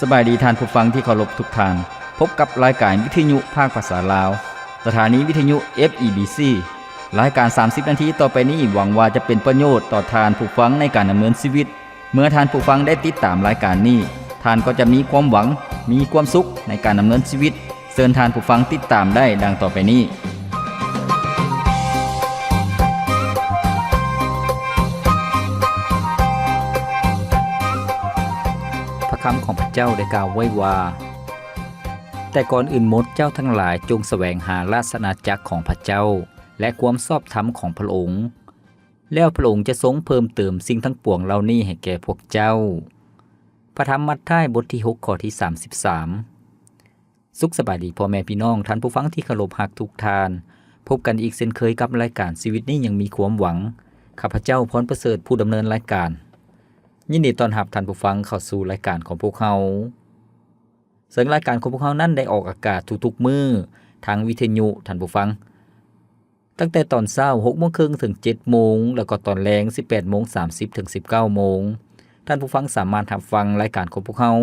ສະບາຍດີທ່ານຜູ້ຟັງທີ່ເຄົາລົບທຸກທ່ານ. ພົບກັບລາຍການວິທະຍຸພາກພາສາລາວ, ສະຖານີວິທະຍຸ ເອັຟ ອີ ບີ ຊີ. ລາຍການສາມສິບນາທີຕໍ່ໄປນີ້ ຫວັງວ່າຈະເປັນປະໂຫຍດຕໍ່ທ່ານຜູ້ຟັງໃນການດຳເນີນຊີວິດ. ເມື່ອທ່ານຜູ້ຟັງໄດ້ຕິດຕາມລາຍການນີ້, ທ່ານກໍຈະມີຄວາມຫວັງ, ມີຄວາມສຸກໃນການດຳເນີນຊີວິດ. ເຊີນທ່ານຜູ້ຟັງຕິດຕາມໄດ້ດັ່ງຕໍ່ໄປນີ້. ພະຄຳຂອງພະເຈົ້າໄດ້ກ່າວໄວ້ວ່າ, ແຕ່ກ່ອນອື່ນໝົດເຈົ້າທັງຫຼາຍຈົ່ງສະແຫວງຫາລາຊະອານາຈັກຂອງພະເຈົ້າ ແລະ ຄວາມຊອບທຳຂອງພະອົງ, ແລ້ວພະອົງຈະຊົງເພີ່ມເຕີມສິ່ງທັງປວງເຫຼົ່ານີ້ໃຫ້ແກ່ພວກເຈົ້າ. ພະທຳມັດທາຍ ບົດທີຫົກ ຂໍ້ທີສາມສິບສາມ. ສຸກສະບາຍດີພໍ່ແມ່ພີ່ນ້ອງ, ທ່ານຜູ້ຟັງທີ່ເຄົາລົບຮັກທຸກທ່ານ. ພົບກັນອີກເຊັ່ນເຄີຍກັບລາຍການຊີວິດນີ້ຍັງມີຄວາມຫວັງ. ຂ້າພະເຈົ້າ ພອນປະເສີດ ຜູ້ດຳເນີນລາຍການ. ຍິນດີຕ້ອນຮັບທ່ານຜູ້ຟັງເຂົ້າສູ່ລາຍການຂອງພວກເຮົາ. ເຊິ່ງລາຍການຂອງພວກເຮົານັ້ນໄດ້ອອກອາກາດທຸກໆມື້ທາງວິທະຍຸ, ທ່ານຜູ້ຟັງ. ຕັ້ງແຕ່ຕອນເຊົ້າ ຫົກໂມງເຄິ່ງ ເຖິງ ເຈັດໂມງ ແລ້ວກໍຕອນແລງ ສິບແປດໂມງສາມສິບ ເຖິງ ສິບເກົ້າໂມງ. ທ່ານຜູ້ຟັງສາມາດຮັບຟັງລາຍການຂອງພວກເຮົາ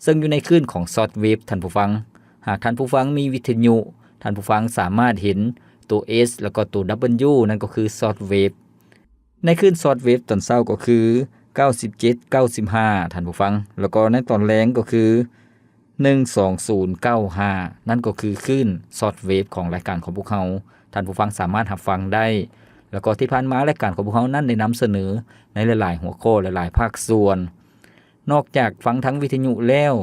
ເຊິ່ງຢູ່ໃນຄື້ນຂອງຊອດເວບ, ທ່ານຜູ້ຟັງ. ຫາກທ່ານຜູ້ຟັງມີວິທະຍຸ, ທ່ານຜູ້ຟັງສາມາດເຫັນໂຕ S ແລ້ວກໍໂຕ W ນັ້ນກໍຄືຊອດເວບ. ໃນຄື້ນຊອດເວບຕອນເຊົ້າກໍຄື ເກົ້າສິບເຈັດ ເກົ້າສິບຫ້າ ທ່ານຜູ້ຟັງ, ແລ້ວກໍໃນຕອນແລງກໍຄື ໜຶ່ງສອງສູນເກົ້າຫ້າ ນັ້ນກໍຄືຄື້ນຊອດເວບຂອງລາຍການຂອງພວກເຮົາ, ທ່ານຜູ້ຟັງສາມາດຮັບຟັງໄດ້. ແລ້ວກໍທີ່ຜ່ານມາລາຍການຂອງພວກເຮົານັ້ນໄດ້ນຳສະເໜີໃນຫຼາຍໆຫົວຂໍ້ ຫຼາຍໆພາກສ່ວນ. ນອກຈາກຟັງທາງວິທະຍຸແລ້ວ,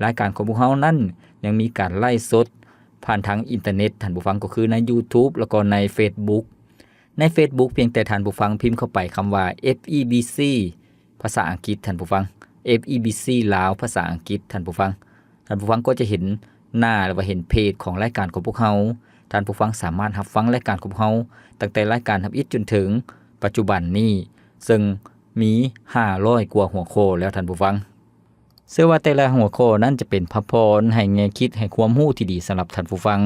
ລາຍການຂອງພວກເຮົານັ້ນຍັງມີການໄລຟ໌ສົດຜ່ານທາງອິນເຕີເນັດ, ທ່ານຜູ້ຟັງ, ກໍຄືໃນ YouTube ແລ້ວກໍໃນ Facebook. ໃນ Facebook ພຽງແຕ່ທ່ານຜູ້ຟັງພິມເຂົ້າໄປຄຳວ່າ FEBC ພາສາອັງກິດ, ທ່ານຜູ້ຟັງ, FEBC ລາວ ພາສາອັງກິດ, ທ່ານຜູ້ຟັງ. ທ່ານຜູ້ຟັງກໍຈະເຫັນໜ້າ ຫຼືວ່າເຫັນເພຈຂອງລາຍການຂອງພວກເຮົາ. ທ່ານຜູ້ຟັງສາມາດຮັບຟັງລາຍການຂອງພວກເຮົາ ຕັ້ງແຕ່ລາຍການທຳອິດຈົນເຖິງປັດຈຸບັນນີ້, ເຊິ່ງມີຫ້າຮ້ອຍກວ່າຫົວຂໍ້ແລ້ວ, ທ່ານຜູ້ຟັງ. ເຊື່ອວ່າແຕ່ລະຫົວຂໍ້ນັ້ນຈະເປັນພະພອນ, ໃຫ້ແງ່ຄິດ, ໃຫ້ຄວາມຮູ້ທີ່ດີສຳລັບທ່ານຜູ້ຟັງ.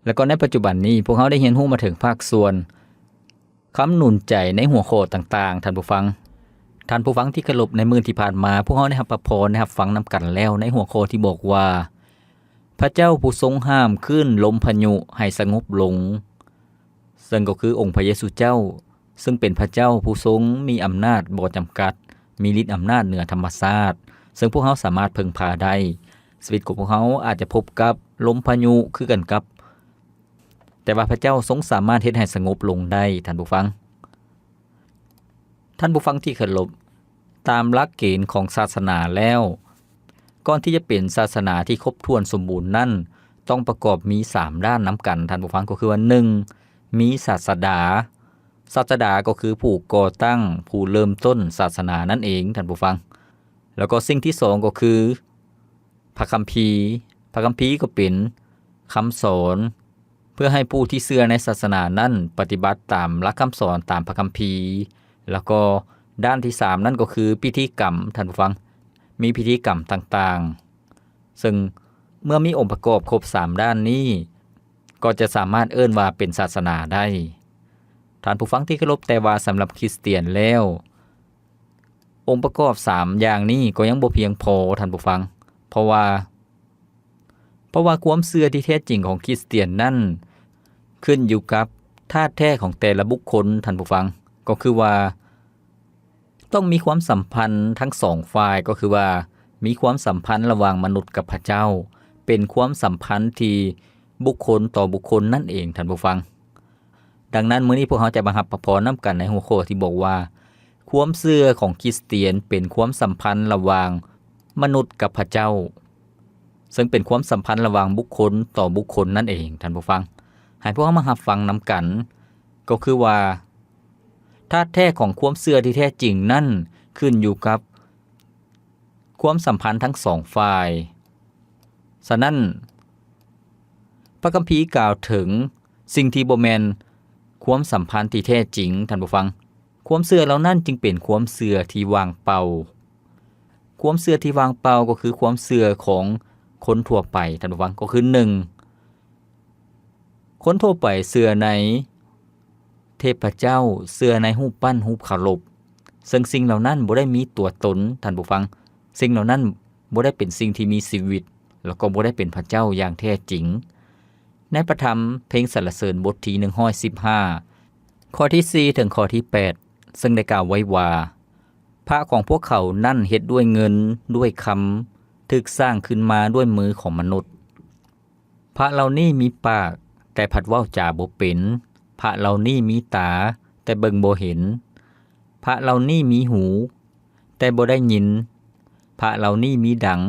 ແລ້ວກໍໃນປັດຈຸບັນນີ້, ພວກເຮົາໄດ້ຮຽນຮູ້ມາເຖິງພາກສ່ວນຄຳໜູນໃຈໃນຫົວຂໍ້ຕ່າງໆ, ທ່ານຜູ້ຟັງ. ທ່ານຜູ້ຟັງທີ່ເຄົາລົບ, ໃນມື້ທີ່ຜ່ານມາ, ພວກເຮົາໄດ້ຮັບພະພອນ, ໄດ້ຮັບຟັງນຳກັນແລ້ວ, ໃນຫົວຂໍ້ທີ່ບອກວ່າ, ພະເຈົ້າຜູ້ຊົງຫ້າມຄື້ນລົມພາຍຸໃຫ້ສະຫງົບລົງ, ເຊິ່ງກໍຄືອົງພະເຢຊູເຈົ້າ, ເຊິ່ງເປັນພະເຈົ້າຜູ້ຊົງມີອຳນາດບໍ່ຈຳກັດ, ມີລິດອຳນາດເໜືອທຳມະຊາດ, ເຊິ່ງພວກເຮົາສາມາດເພິ່ງພາໄດ້. ຊີວິດຂອງພວກເຮົາອາດຈະພົບກັບລົມພາຍຸຄືກັນກັບ, ແຕ່ວ່າພະເຈົ້າຊົງສາມາດເຮັດໃຫ້ສະຫງົບລົງໄດ້, ທ່ານຜູ້ຟັງ. ທ່ານຜູ້ຟັງທີ່ເຄົາລົບ, ຕາມຫຼັກເກນຂອງສາສະໜາແລ້ວ, ກ່ອນທີ່ຈະເປັນສາສະໜາທີ່ຄົບຖ້ວນສົມບູນນັ້ນ, ຕ້ອງປະກອບມີສາມດ້ານນຳກັນ, ທ່ານຜູ້ຟັງ, ກໍຄືວ່າ ໜຶ່ງ ມີສາດສະດາ. ສາດສະດາກໍຄືຜູ້ກໍ່ຕັ້ງ, ຜູ້ເລີ່ມຕົ້ນສາສະໜານັ້ນເອງ, ທ່ານຜູ້ຟັງ. ແລ້ວກໍສິ່ງທີສອງກໍຄື ພະຄຳພີ, ພະຄຳພີກໍເປັນຄຳສອນ ເພື່ອໃຫ້ຜູ້ທີ່ເຊື່ອໃນສາສະໜານັ້ນປະຕິບັດຕາມຫຼັກຄຳສອນຕາມພະຄຳພີ. ແລ້ວກໍດ້ານທີສາມນັ້ນກໍຄືພິທີກຳ, ທ່ານຜູ້ຟັງ, ມີພິທີກຳຕ່າງໆ. ເຊິ່ງເມື່ອມີອົງປະກອບຄົບສາມດ້ານນີ້, ກໍຈະສາມາດເອີ້ນວ່າເປັນສາສະໜາໄດ້. ທ່ານຜູ້ຟັງທີ່ເຄົາລົບ, ແຕ່ວ່າສຳລັບຄຣິສຕຽນແລ້ວ, ອົງປະກອບສາມຢ່າງນີ້ກໍຍັງບໍ່ພຽງພໍ, ທ່ານຜູ້ຟັງ, ເພາະວ່າ, ເພາະວ່າຄວາມເຊື່ອທີ່ແທ້ຈິງຂອງຄຣິສຕຽນນັ້ນ ຂຶ້ນຢູ່ກັບທາດແທ້ຂອງແຕ່ລະບຸກຄົນ, ທ່ານຜູ້ຟັງ, ກໍຄືວ່າ ຕ້ອງມີຄວາມສຳພັນທັງສອງຝ່າຍ, ກໍຄືວ່າມີຄວາມສຳພັນລະຫວ່າງມະນຸດກັບພະເຈົ້າ, ເປັນຄວາມສຳພັນທີ່ບຸກຄົນຕໍ່ບຸກຄົນນັ້ນເອງ, ທ່ານຜູ້ຟັງ. ດັ່ງນັ້ນ, ມື້ນີ້ພວກເຮົາຈະມາຮັບພະພອນນຳກັນໃນຫົວຂໍ້ທີ່ບອກວ່າ, ຄວາມເຊື່ອຂອງຄຣິສຕຽນເປັນຄວາມສຳພັນລະຫວ່າງມະນຸດກັບພະເຈົ້າ, ເຊິ່ງເປັນຄວາມສຳພັນລະຫວ່າງບຸກຄົນຕໍ່ບຸກຄົນນັ້ນເອງ, ທ່ານຜູ້ຟັງ. ໃຫ້ພວກເຮົາມາຮັບຟັງນຳກັນ, ກໍຄືວ່າ ທາດແທ້ຂອງຄວາມເຊື່ອທີ່ແທ້ຈິງນັ້ນຂຶ້ນຢູ່ກັບຄວາມສຳພັນທັງສອງຝ່າຍ. ສະນັ້ນ, ພະຄຳພີກ່າວເຖິງສິ່ງທີ່ບໍ່ແມ່ນຄວາມສຳພັນທີ່ແທ້ຈິງ, ທ່ານຜູ້ຟັງ. ຄວາມເຊື່ອເຫຼົ່ານັ້ນຈຶ່ງເປັນຄວາມເຊື່ອທີ່ວ່າງເປົ່າ. ຄວາມເຊື່ອທີ່ວ່າງເປົ່າກໍຄືຄວາມເຊື່ອຂອງຄົນທົ່ວໄປ, ທ່ານຜູ້ຟັງ, ກໍຄື ໜຶ່ງ ຄົນທົ່ວໄປເຊື່ອໃນເທບພະເຈົ້າ, ເຊື່ອໃນຮູບປັ້ນຮູບເຄົາລົບ, ເຊິ່ງສິ່ງເຫຼົ່ານັ້ນບໍ່ໄດ້ມີຕົວຕົນ, ທ່ານຜູ້ຟັງ. ສິ່ງເຫຼົ່ານັ້ນ ບໍ່ໄດ້ເປັນສິ່ງທີ່ມີຊີວິດ ແລ້ວກໍບໍ່ໄດ້ເປັນພະເຈົ້າຢ່າງແທ້ຈິງ. ໃນພະທຳເພງສັນລະເສີນບົດທີໜຶ່ງຮ້ອຍສິບຫ້າ ຂໍ້ທີສີ່ເຖິງຂໍ້ທີແປດ ເຊິ່ງໄດ້ກ່າວໄວ້ວ່າ ພະຂອງພວກເຂົານັ້ນເຮັດດ້ວຍເງິນ, ດ້ວຍຄຳ, ຖືກສ້າງຂຶ້ນມາດ້ວຍມືຂອງມະນຸດ. ພະເຫຼົ່ານີ້ມີປາກ, ແຕ່ພັດເວົ້າຈາບໍ່ເປັນ. ພະເຫຼົ່ານີ້ມີຕາ, ແຕ່ເບິ່ງບໍ່ເຫັນ. ພະເຫຼົ່ານີ້ມີຫູ, ແຕ່ບໍ່ໄດ້ຍິນ. ພະເຫຼົ່ານີ້ມີດັງ,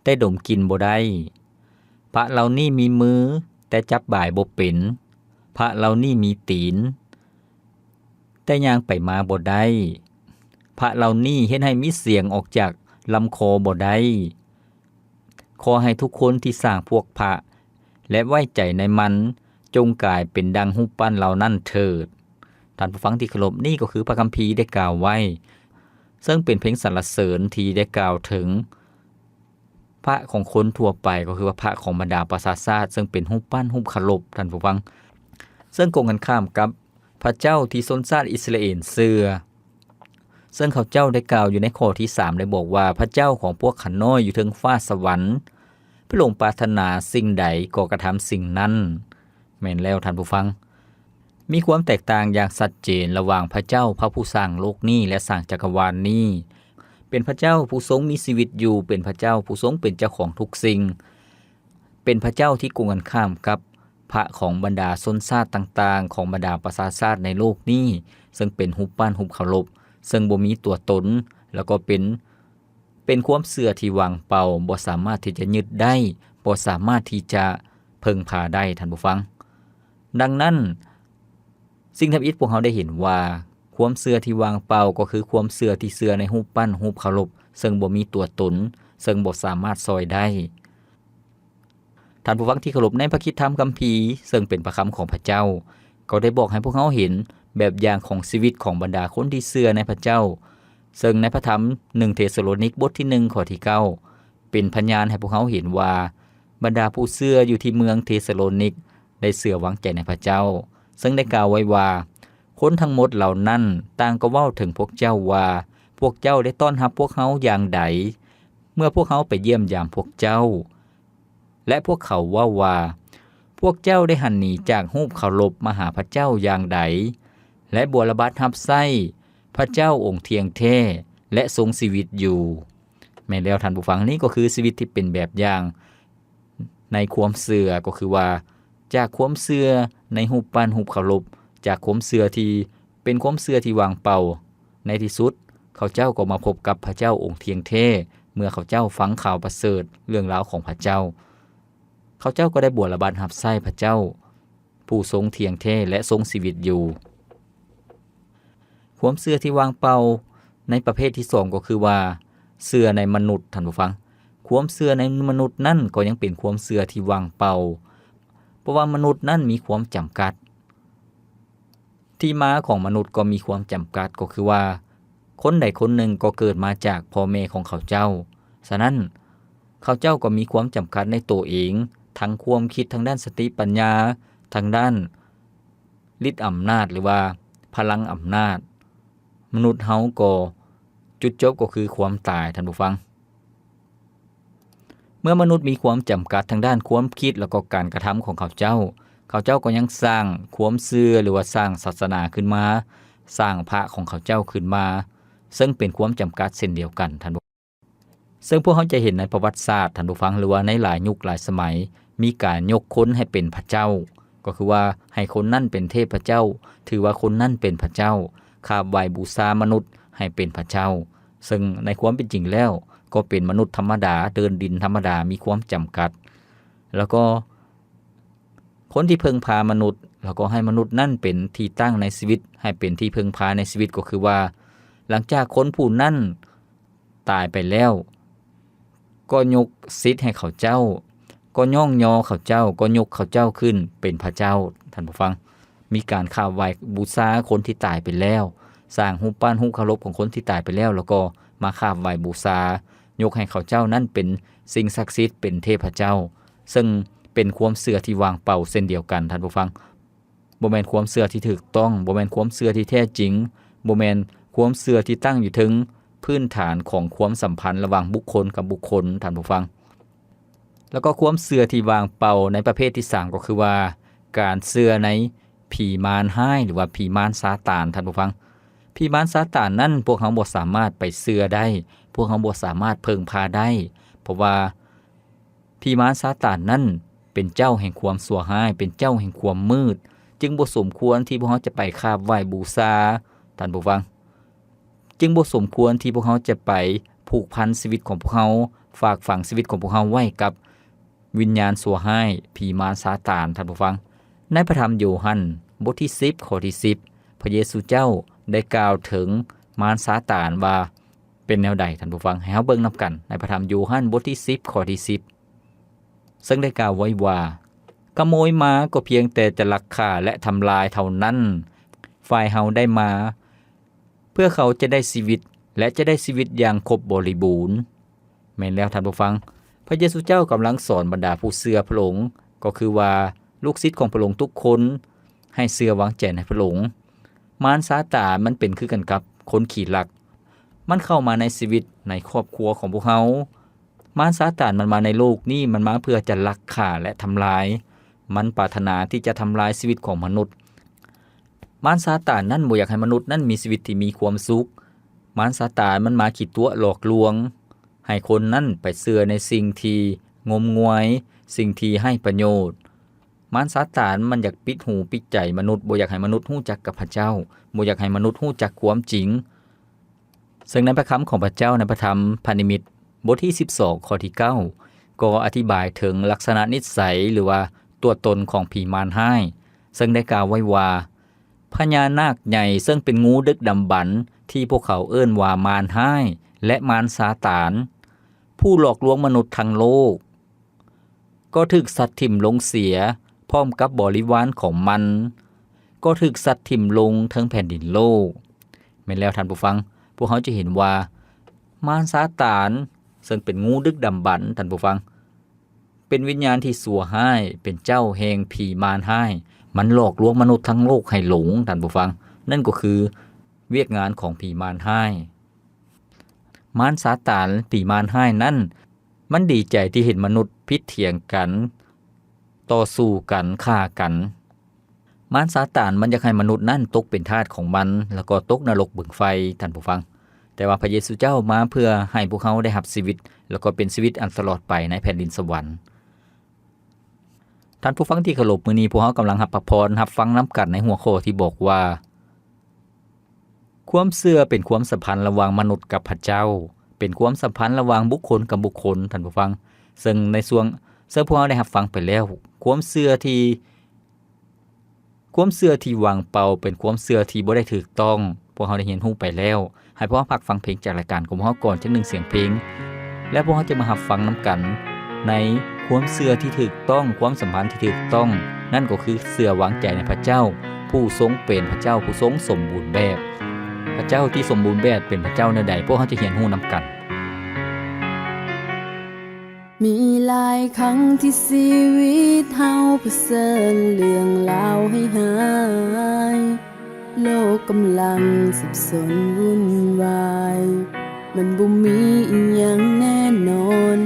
ແຕ່ດົມກິ່ນບໍ່ໄດ້. ພະເຫຼົ່ານີ້ມີມື, ແຕ່ຈັບບາຍບໍ່ເປັນ. ພະເຫຼົ່ານີ້ມີຕີນ, ແຕ່ຍ່າງໄປມາບໍ່ໄດ້. ພະເຫຼົ່ານີ້ເຮັດໃຫ້ມີສຽງອອກຈາກລຳຄໍບໍ່ໄດ້. ຂໍໃຫ້ທຸກຄົນທີ່ສ້າງພວກພະ ແລະ ໄວ້ໃຈໃນມັນ ຈົ່ງກາຍເປັນດັ່ງຮູບປັ້ນເຫຼົ່ານັ້ນເຖີດ. ທ່ານຜູ້ຟັງທີ່ເຄົາລົບ, ນີ້ກໍຄືພະຄຳພີໄດ້ກ່າວໄວ້ ເຊິ່ງເປັນເພງສັນລະເສີນທີ່ໄດ້ກ່າວເຖິງພະຂອງຄົນທົ່ວໄປ, ກໍຄືວ່າພະຂອງບັນດາປະຊາຊາດ ເຊິ່ງເປັນຮູບປັ້ນຮູບເຄົາລົບ, ທ່ານຜູ້ຟັງ, ເຊິ່ງກົງກັນຂ້າມກັບ ພະເຈົ້າທີ່ຊົນຊາດອິດສະຣາເອນເຊື່ອ. ເຊິ່ງເຂົາເຈົ້າໄດ້ກ່າວຢູ່ໃນຂໍ້ທີສາມ ໄດ້ບອກວ່າ, ພະເຈົ້າຂອງພວກຂ້ານ້ອຍຢູ່ເທິງຟ້າສະຫວັນ, ພະອົງປາດຖະໜາສິ່ງໃດກໍກະທຳສິ່ງນັ້ນ. ແມ່ນແລ້ວທ່ານຜູ້ຟັງ, ມີຄວາມແຕກຕ່າງຢ່າງຊັດເຈນລະຫວ່າງພະເຈົ້າ, ພະຜູ້ສ້າງໂລກນີ້ ແລະ ສ້າງຈັກກະວານນີ້. ເປັນພະເຈົ້າຜູ້ຊົງມີຊີວິດຢູ່, ເປັນພະເຈົ້າຜູ້ຊົງເປັນເຈົ້າຂອງທຸກສິ່ງ. ເປັນພະເຈົ້າທີ່ກົງກັນຂ້າມກັບພະຂອງບັນດາຊົນຊາດຕ່າງໆ ຂອງບັນດາປະຊາຊາດໃນໂລກນີ້, ເຊິ່ງເປັນຮູບປັ້ນຮູບເຄົາລົບ, ເຊິ່ງບໍ່ມີຕົວຕົນ, ແລ້ວກໍເປັນ, ເປັນຄວາມເຊື່ອທີ່ວ່າງເປົ່າ, ບໍ່ສາມາດທີ່ຈະຍຶດໄດ້, ບໍ່ສາມາດທີ່ຈະເພິ່ງພາໄດ້, ທ່ານຜູ້ຟັງ. ດັ່ງນັ້ນ, ສິ່ງທຳອິດພວກເຮົາໄດ້ເຫັນວ່າ ຄວາມເຊື່ອທີ່ວ່າງເປົ່າກໍຄືຄວາມເຊື່ອທີ່ເຊື່ອໃນຮູບປັ້ນຮູບເຄົາລົບ ເຊິ່ງບໍ່ມີຕົວຕົນ, ເຊິ່ງບໍ່ສາມາດຊ່ອຍໄດ້. ທ່ານຜູ້ຟັງທີ່ເຄົາລົບ, ໃນພະຄຣິສຕະທຳຄຳພີ ເຊິ່ງເປັນພະຄຳຂອງພະເຈົ້າ ກໍໄດ້ບອກໃຫ້ພວກເຮົາເຫັນແບບຢ່າງຂອງຊີວິດຂອງບັນດາຄົນທີ່ເຊື່ອໃນພະເຈົ້າ, ເຊິ່ງໃນພະທຳໜຶ່ງເທສະໂລນິກ ບົດທີໜຶ່ງ ຂໍ້ທີເກົ້າ ເປັນພະຍານໃຫ້ພວກເຮົາເຫັນວ່າ ບັນດາຜູ້ເຊື່ອຢູ່ທີ່ເມືອງເທສະໂລນິກ ໄດ້ເຊື່ອວາງໃຈໃນພະເຈົ້າ, ເຊິ່ງໄດ້ກ່າວໄວ້ວ່າ, ຄົນທັງໝົດເຫຼົ່ານັ້ນຕ່າງກໍເວົ້າເຖິງພວກເຈົ້າວ່າ, ພວກເຈົ້າໄດ້ຕ້ອນຮັບພວກເຮົາຢ່າງໃດ ເມື່ອພວກເຮົາໄປຢ້ຽມຢາມພວກເຈົ້າ? ແລະ ພວກເຂົາເວົ້າວ່າ, ພວກເຈົ້າໄດ້ຫັນໜີຈາກຮູບເຄົາລົບມາຫາພະເຈົ້າຢ່າງໃດ ແລະ ບົວລະບັດຮັບໃຊ້ພະເຈົ້າອົງທ່ຽງແທ້ ແລະ ຊົງຊີວິດຢູ່. ແມ່ນແລ້ວທ່ານຜູ້ຟັງ, ນີ້ກໍຄືຊີວິດທີ່ເປັນແບບຢ່າງ ໃນຄວາມເຊື່ອ ກໍຄືວ່າ ຈາກຄວາມເຊື່ອໃນຮູບປັ້ນຮູບເຄົາລົບ, ຈາກຄວາມເຊື່ອທີ່ເປັນຄວາມເຊື່ອທີ່ວ່າງເປົ່າ, ໃນທີ່ສຸດເຂົາເຈົ້າກໍມາພົບກັບພະເຈົ້າອົງທ່ຽງແທ້ ເມື່ອເຂົາເຈົ້າຟັງຂ່າວປະເສີດເລື່ອງລາວຂອງພະເຈົ້າ. ເຂົາເຈົ້າກໍໄດ້ບົວລະບັດຮັບໃຊ້ພະເຈົ້າ ຜູ້ຊົງທ່ຽງແທ້ ແລະ ຊົງຊີວິດຢູ່. ຄວາມເຊື່ອທີ່ວ່າງເປົ່າໃນປະເພດທີສອງ ກໍຄືວ່າ ເຊື່ອໃນມະນຸດ, ທ່ານຜູ້ຟັງ. ຄວາມເຊື່ອໃນມະນຸດນັ້ນກໍຍັງເປັນຄວາມເຊື່ອທີ່ວ່າງເປົ່າ, ເພາະວ່າມະນຸດນັ້ນມີຄວາມຈຳກັດ. ທີ່ມາຂອງມະນຸດກໍມີຄວາມຈຳກັດ, ກໍຄືວ່າ ຄົນໃດຄົນໜຶ່ງກໍເກີດມາຈາກພໍ່ແມ່ຂອງເຂົາເຈົ້າ. ສະນັ້ນ, ເຂົາເຈົ້າກໍມີຄວາມຈຳກັດໃນໂຕເອງ, ທັງຄວາມຄິດ, ທາງດ້ານສະຕິປັນຍາ, ທາງດ້ານ ລິດອຳນາດ ຫຼືວ່າພະລັງອຳນາດ, ມະນຸດເຮົາກໍ ຈຸດຈົບກໍຄືຄວາມຕາຍ, ທ່ານຜູ້ຟັງ. ເມື່ອມະນຸດມີຄວາມຈຳກັດທາງດ້ານຄວາມຄິດ ແລ້ວກໍການກະທຳຂອງເຂົາເຈົ້າ, ເຂົາເຈົ້າກໍຍັງສ້າງຄວາມເຊື່ອ ຫຼືວ່າສ້າງສາສະໜາຂຶ້ນມາ, ສ້າງພະຂອງເຂົາເຈົ້າຂຶ້ນມາ, ເຊິ່ງເປັນຄວາມຈຳກັດເຊັ່ນດຽວກັນ, ທ່ານຜູ້ ເຊິ່ງພວກເຮົາຈະເຫັນໃນປະຫວັດສາດ, ທ່ານຜູ້ຟັງ, ຫຼືວ່າໃນຫຼາຍຍຸກຫຼາຍສະໄໝ, ມີການຍົກຄົນໃຫ້ເປັນພະເຈົ້າ, ກໍຄືວ່າໃຫ້ຄົນນັ້ນເປັນເທບພະເຈົ້າ, ຖືວ່າຄົນນັ້ນເປັນພະເຈົ້າ, ຂາບໄຫວ້ບູຊາມະນຸດໃຫ້ເປັນພະເຈົ້າ, ເຊິ່ງໃນຄວາມເປັນຈິງແລ້ວ ກໍເປັນມະນຸດທຳມະດາ, ເດີນດິນທຳມະດາ, ມີຄວາມຈຳກັດ. ແລ້ວກໍ ຄົນທີ່ເພິ່ງພາມະນຸດ, ແລ້ວກໍໃຫ້ມະນຸດນັ້ນເປັນທີ່ຕັ້ງໃນຊີວິດ, ໃຫ້ເປັນທີ່ເພິ່ງພາໃນຊີວິດ, ກໍຄືວ່າ ຫຼັງຈາກຄົນຜູ້ນັ້ນຕາຍໄປແລ້ວ, ກໍຍົກສິດໃຫ້ເຂົາເຈົ້າ, ກໍຍ້ອງຍໍເຂົາເຈົ້າ, ກໍຍົກເຂົາເຈົ້າຂຶ້ນເປັນພະເຈົ້າ. ທ່ານຜູ້ຟັງ, ມີການຂາບໄຫວ້ບູຊາຄົນທີ່ຕາຍໄປແລ້ວ, ສ້າງຮູບປັ້ນຮູບເຄົາລົບຂອງຄົນທີ່ຕາຍໄປແລ້ວ, ແລ້ວກໍມາຂາບໄຫວ້ບູຊາ, ຍົກໃຫ້ເຂົາເຈົ້ານັ້ນເປັນສິ່ງສັກສິດ, ເປັນເທບພະເຈົ້າ. ເຊິ່ງເປັນຄວາມເຊື່ອທີ່ວ່າງເປົ່າເຊັ່ນດຽວກັນ, ທ່ານຜູ້ຟັງ. ບໍ່ແມ່ນຄວາມເຊື່ອທີ່ຖືກຕ້ອງ, ບໍ່ແມ່ນຄວາມເຊື່ອທີ່ແທ້ຈິງ, ບໍ່ແມ່ນຄວາມເຊື່ອທີ່ຕັ້ງຢູ່ເທິງ ພື້ນຖານຂອງຄວາມສຳພັນລະຫວ່າງບຸກຄົນກັບບຸກຄົນ, ທ່ານຜູ້ຟັງ. ແລ້ວກໍຄວາມເຊື່ອທີ່ວ່າງເປົ່າໃນປະເພດທີສາມ ກໍຄືວ່າ ການເຊື່ອໃນຜີມານຮ້າຍ ຫຼືວ່າຜີມານຊາຕານ, ທ່ານຜູ້ຟັງ. ຜີມານຊາຕານນັ້ນ ພວກເຮົາບໍ່ສາມາດໄປເຊື່ອໄດ້, ພວກເຮົາບໍ່ສາມາດເພິ່ງພາໄດ້, ເພາະວ່າຜີມານຊາຕານນັ້ນເປັນເຈົ້າແຫ່ງຄວາມຊົ່ວຮ້າຍ, ເປັນເຈົ້າແຫ່ງຄວາມມືດ, ຈຶ່ງບໍ່ສົມຄວນທີ່ພວກເຮົາຈະໄປຂາບໄຫວ້ບູຊາ, ທ່ານຜູ້ຟັງ. ຈຶ່ງບໍ່ສົມຄວນທີ່ພວກເຮົາຈະໄປຜູກພັນຊີວິດຂອງພວກເຮົາ, ຝາກຝັງຊີວິດຂອງພວກເຮົາໄວ້ກັບວິນຍານຊົ່ວຮ້າຍ, ຜີມານຊາຕານ, ທ່ານຜູ້ຟັງ. ໃນພະທຳໂຢຮັນ ບົດທີສິບ ຂໍ້ທີສິບ ພະເຢຊູເຈົ້າໄດ້ກ່າວເຖິງມານຊາຕານວ່າເປັນແນວໃດ, ທ່ານຜູ້ຟັງ. ໃຫ້ເຮົາເບິ່ງນຳກັນ ໃນພະທຳໂຢຮັນ ບົດທີສິບ ຂໍ້ທີສິບ ເຊິ່ງໄດ້ກ່າວໄວ້ວ່າ, ຂະໂມຍມາກໍພຽງແຕ່ຈະລັກຂ້າ ແລະ ທຳລາຍເທົ່ານັ້ນ, ຝ່າຍເຮົາໄດ້ມາ ເພື່ອເຂົາຈະໄດ້ຊີວິດ ແລະ ຈະໄດ້ຊີວິດຢ່າງຄົບບໍລິບູນ. ແມ່ນແລ້ວທ່ານຜູ້ຟັງ, ພະເຢຊູເຈົ້າກຳລັງສອນບັນດາຜູ້ເຊື່ອພະອົງ, ກໍຄືວ່າລູກສິດຂອງພະອົງທຸກຄົນ, ໃຫ້ເຊື່ອວາງໃຈໃນພະອົງ. ມານຊາຕານມັນເປັນຄືກັນກັບຄົນຂີ້ລັກ, ມັນເຂົ້າມາໃນຊີວິດ, ໃນຄອບຄົວຂອງພວກເຮົາ. ມານຊາຕານມັນມາໃນໂລກນີ້, ມັນມາເພື່ອຈະລັກຂ້າ ແລະ ທຳລາຍ. ມັນປາດຖະໜາທີ່ຈະທຳລາຍຊີວິດຂອງມະນຸດ. ມານຊາຕານນັ້ນບໍ່ຢາກໃຫ້ມະນຸດນັ້ນມີຊີວິດທີ່ມີຄວາມສຸກ. ມານຊາຕານມັນມາຂີ້ຕົວະຫຼອກລວງ ໃຫ້ຄົນນັ້ນໄປເຊື່ອໃນສິ່ງທີ່ງົມງວາຍ, ສິ່ງທີ່ໄຮ້ປະໂຫຍດ. ມານຊາຕານມັນຢາກປິດຫູປິດໃຈມະນຸດ, ບໍ່ຢາກໃຫ້ມະນຸດຮູ້ຈັກກັບພະເຈົ້າ, ບໍ່ຢາກໃຫ້ມະນຸດຮູ້ຈັກຄວາມຈິງ. ເຊິ່ງໃນພະຄຳຂອງພະເຈົ້າໃນພະທຳພະນິມິດ ບົດທີສິບສອງ ຂໍ້ທີເກົ້າ ກໍອະທິບາຍເຖິງລັກສະນະນິໄສ ຫຼືວ່າຕົວຕົນຂອງຜີມານຮ້າຍ, ເຊິ່ງໄດ້ກ່າວໄວ້ວ່າ, ພະຍານາກໃຫຍ່ເຊິ່ງເປັນງູດຶກດຳບັນ ທີ່ພວກເຂົາເອີ້ນວ່າມານຮ້າຍ ແລະ ມານຊາຕານ, ຜູ້ຫຼອກລວງມະນຸດທັງໂລກ ກໍຖືກສັດຖິ້ມລົງເສຍ ພ້ອມກັບບໍລິວານຂອງມັນ ກໍຖືກສັດຖິ້ມລົງເທິງແຜ່ນດິນໂລກ. ແມ່ນແລ້ວທ່ານຜູ້ຟັງ, ພວກເຮົາຈະເຫັນວ່າ ມານຊາຕານ ເຊິ່ງເປັນງູດຶກດຳບັນ, ທ່ານຜູ້ຟັງ, ເປັນວິນຍານທີ່ຊົ່ວຮ້າຍ, ເປັນເຈົ້າແຫ່ງຜີມານຮ້າຍ, ມັນຫຼອກລວງມະນຸດທັງໂລກໃຫ້ຫຼົງ, ທ່ານຜູ້ຟັງ, ນັ້ນກໍຄືວຽກງານຂອງຜີມານຮ້າຍ. ມານຊາຕານ, ຜີມານຮ້າຍນັ້ນ, ມັນດີໃຈທີ່ເຫັນມະນຸດຜິດຖຽງກັນ, ຕໍ່ສູ້ກັນ, ຂ້າກັນ. ມານຊາຕານມັນຢາກໃຫ້ມະນຸດນັ້ນຕົກເປັນທາດຂອງມັນ ແລ້ວກໍຕົກນະລົກບຶງໄຟ, ທ່ານຜູ້ຟັງ. ແຕ່ວ່າພະເຢຊູເຈົ້າມາເພື່ອໃຫ້ພວກເຮົາໄດ້ຮັບຊີວິດ ແລ້ວກໍເປັນຊີວິດອັນຕະຫຼອດໄປໃນແຜ່ນດິນສະຫວັນ. ທ່ານຜູ້ຟັງທີ່ເຄົາລົບ, ມື້ນີ້ພວກເຮົາກຳລັງຮັບພະພອນ, ຮັບຟັງນຳກັນໃນຫົວຂໍ້ທີ່ບອກວ່າ ຄວາມເຊື່ອເປັນຄວາມສຳພັນລະຫວ່າງມະນຸດກັບພະເຈົ້າ, ເປັນຄວາມສຳພັນລະຫວ່າງບຸກຄົນກັບບຸກຄົນ, ທ່ານຜູ້ຟັງ. ເຊິ່ງໃນຊ່ວງ, ເຊິ່ງພວກເຮົາໄດ້ຮັບຟັງໄປແລ້ວ, ຄວາມເຊື່ອທີ່, ຄວາມເຊື່ອທີ່ວ່າງເປົ່າເປັນຄວາມເຊື່ອທີ່ບໍ່ໄດ້ຖືກຕ້ອງ. ພວກເຮົາໄດ້ຮຽນຮູ້ໄປແລ້ວ. ໃຫ້ພວກເຮົາພັກຟັງເພງຈາກລາຍການຂອງພວກເຮົາກ່ອນຈັກໜຶ່ງສຽງເພງ, ແລ້ວພວກເຮົາຈະມາຮັບຟັງນຳກັນໃນຄວາມເຊື່ອທີ່ຖືກຕ້ອງ, ຄວາມສຳພັນທີ່ຖືກຕ້ອງ, ນັ້ນກໍຄືເຊື່ອວາງໃຈໃນພະເຈົ້າ, ຜູ້ຊົງເປັນພະເຈົ້າຜູ້ຊົງສົມບູນແບບ. ພະເຈົ້າທີ່ສົມບູນແບບເປັນພະເຈົ້າແນວໃດ? ພວກເຮົາຈະຮຽນຮູ້ນຳກັນ. ມີຫຼາຍຄັ້ງທີ່ຊີວິດເຮົາປະເຊີນເລື່ອງລາວຮ້າຍໆ, ໂລກກຳລັງສັບສົນວຸ່ນວາຍ, ມັນບໍ່ມີອີ່ຫຍັງແນ່ນອນ,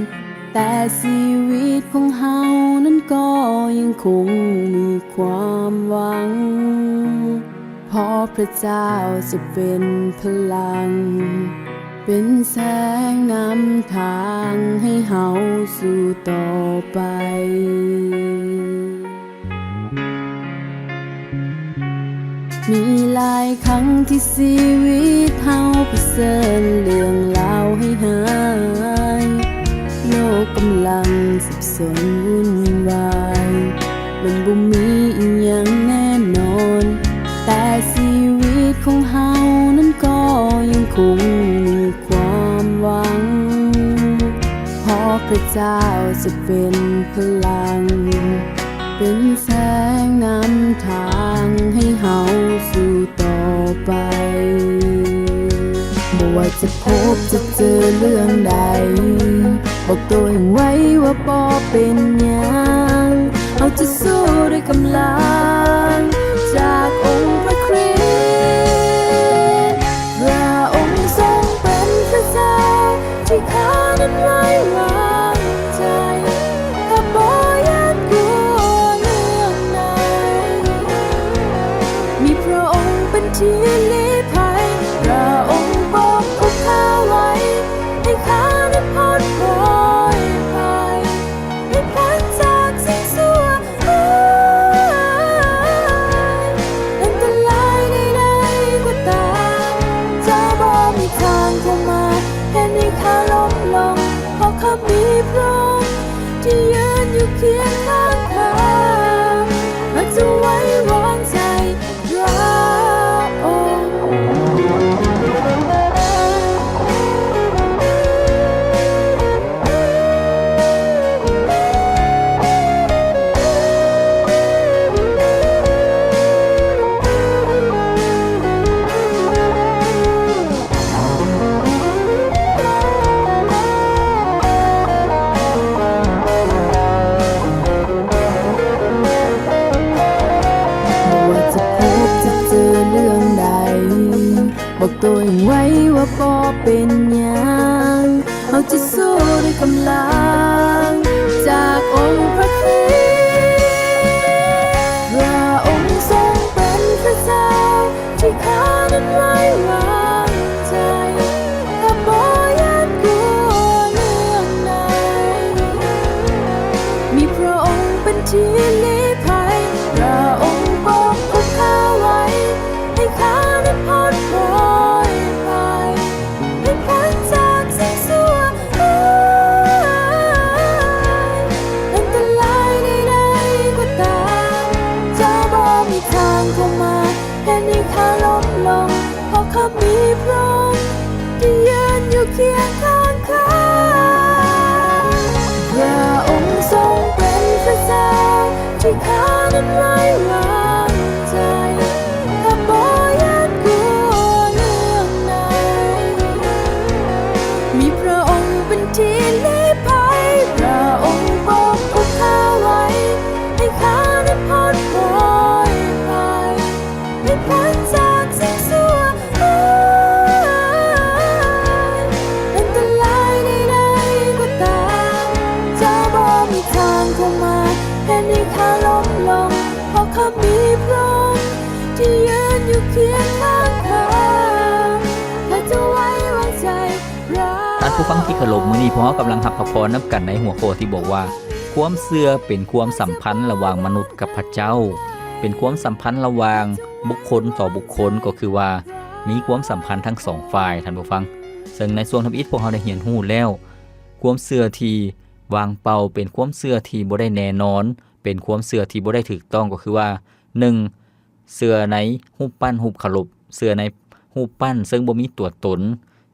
ແຕ່ຊີວິດຂອງເຮົານັ້ນກໍຍັງຄົງມີຄວາມຫວັງ. ເພາະພະເຈົ້າຈະເປັນພະລັງ, ເປັນແສງນຳທາງໃຫ້ເຮົາສູ້ຕໍ່ໄປ. ມີຫຼາຍຄັ້ງທີ່ຊີວິດເຮົາປະເຊີນເລື່ອງລາວຮ້າຍໆ, ໂລກກຳລັງ ສົນວຸ່ນວາຍ, ມັນບໍ່ມີອີ່ຫຍັງແນ່ນອນ, ແຕ່ຊີວິດຂອງເຮົານັ້ນກໍຍັງຄົງມີຄວາມຫວັງ, ເພາະພະເຈົ້າຈະເປັນພະລັງ, ເປັນແສງນຳທາງໃຫ້ເຮົາສູ້ຕໍ່ໄປ. ບໍ່ວ່າຈະພົບຈະເຈີເລື່ອງໃດ, ບອກໂຕເອງໄວ້ວ່າບໍ່ເປັນຫຍັງ, ເຮົາຈະສູ້ດ້ວຍກຳລັງຈາກອົງພະຄຣິດ. ພະອົງຊົງເປັນພະ ມີພະອົງທີ່ຢືນຢູ່ຄຽງຂ້າງຂ້າ ຂ້າຈະໄວ້ວາງໃຈພະອົງ. ບໍ່ວ່າຈະພົບຈະເຈີເລື່ອງໃດ ບອກໂຕເອງໄວ້ວ່າບໍ່ເປັນຫຍັງ, ເຮົາຈະສູ້ດ້ວຍກຳລັງຈາກອົງພະຄຣິດ. ພະອົງຊົງເປັນພະເຈົ້າ ທີ່ຂ້ານັ້ນໄວ້ວາງໃຈ, ຂ້າບໍ່ຢ້ານກົວເລື່ອງໃດ. ມີພະອົງເປັນທີ່ລີ້ໄພ, ພະອົງປົກຄຸມຂ້າໄວ້, ໃຫ້ຂ້ານັ້ນພົ້ນໂພຍໄພ, ໃຫ້ພົ້ນຈາກສິ່ງຊົ່ວຮ້າຍ. ອັນຕະລາຍໃດໆກໍຕາມ ຈະບໍ່ມີທາງເຂົ້າມາ ເຮັດໃຫ້ຂ້າລົ້ມລົງ, ເພາະຂ້າມີພະອົງທີ່ຢືນຢູ່ຄຽງຂ້າງຂ້າ. ພະອົງຊົງເປັນພະເຈົ້າທີ່ຂ້ານັ້ນໄວ້ວາງໃຈ, ຂ້າບໍ່ຢ້ານກົວເລື່ອງໃດ. ມີພະອົງເປັນທີ່ລີ້ໄພ, ພະອົງປົກຄຸມຂ້າໄວ້, ໃຫ້ຂ້ານັ້ນພົ້ນໂພຍໄພ. ໃຫ້ພົ້ນຈາກສິ່ງຊົ່ວຮ້າຍ. ອັນຕະລາຍໃດໆກໍຕາມ ຈະບໍ່ມີທາງເຂົ້າມາ ເຮັດໃຫ້ຂ້າລົ້ມລົງ, ເພາະຂ້າມີພະອົງທີ່ຢືນຢູ່ຄຽງຂ້າງຂ້າ. ຂ້າຈະໄວ້ວາງໃຈພະ ທ່ານຜູ້ຟັງທີ່ເຄົາລົບ, ມື້ນີ້ພວກເຮົາກຳລັງຮັບພະພອນນຳກັນໃນຫົວຂໍ້ທີ່ບອກວ່າ ຄວາມເຊື່ອເປັນຄວາມສຳພັນລະຫວ່າງມະນຸດກັບພະເຈົ້າ, ເປັນຄວາມສຳພັນລະຫວ່າງບຸກຄົນຕໍ່ບຸກຄົນ, ກໍຄືວ່າມີຄວາມສຳພັນທັງສອງຝ່າຍ, ທ່ານຜູ້ຟັງ. ເຊິ່ງໃນຊ່ວງທຳອິດພວກເຮົາໄດ້ຮຽນຮູ້ແລ້ວ, ຄວາມເຊື່ອທີ່ວ່າງເປົ່າເປັນຄວາມເຊື່ອທີ່ບໍ່ໄດ້ແນ່ນອນ, ເປັນຄວາມເຊື່ອທີ່ບໍ່ໄດ້ຖືກຕ້ອງ, ກໍຄືວ່າ ໜຶ່ງ ເຊື່ອໃນຮູບປັ້ນຮູບເຄົາລົບ, ເຊື່ອໃນຮູບປັ້ນເຊິ່ງບໍ່ມີຕົວຕົນ.